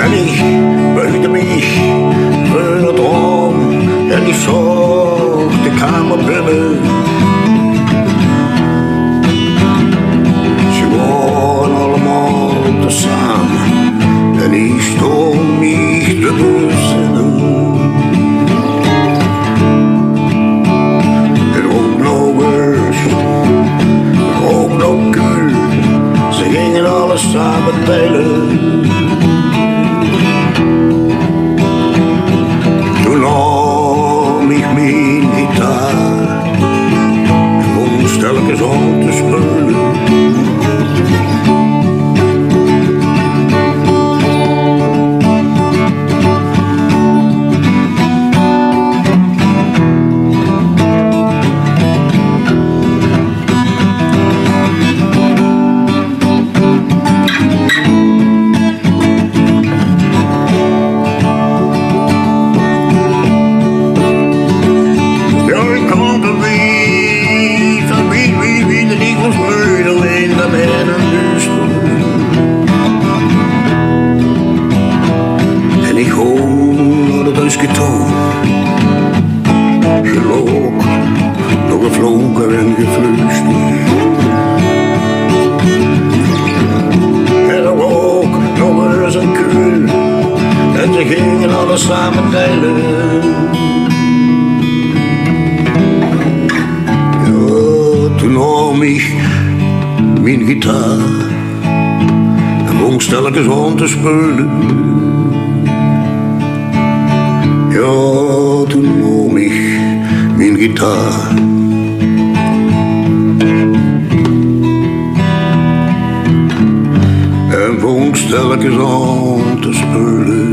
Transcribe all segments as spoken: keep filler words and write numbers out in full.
En ich buigde mich veur 't raom en ich zoog de kamer binne. Ze waore allemaol tesame en ich stóng mich te bezinne. 't Rook nao wurst, 't rook nao kuul, ze ginge alles same deile. Toen naom ich mien gitaar en bóng stilletjes aan te speule. Jao, ich kóm van wie, van wie, wie, wie de Nikkels meudel in de binnenduuster. En ich hoor dat huiske toe gelook, nog gefloke en gefluuster. En er rook nog ins en kuul. En ze ginge alles same deile. Jao, toen naom ich mien gitaar en bóng stilletjes aan te speule. Jao, toen naom ich mien gitaar en bóng stilletjes aan te speule.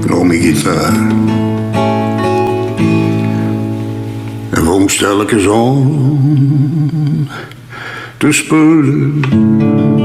Naom ich gitaar en bóng stilletjes aan te speule.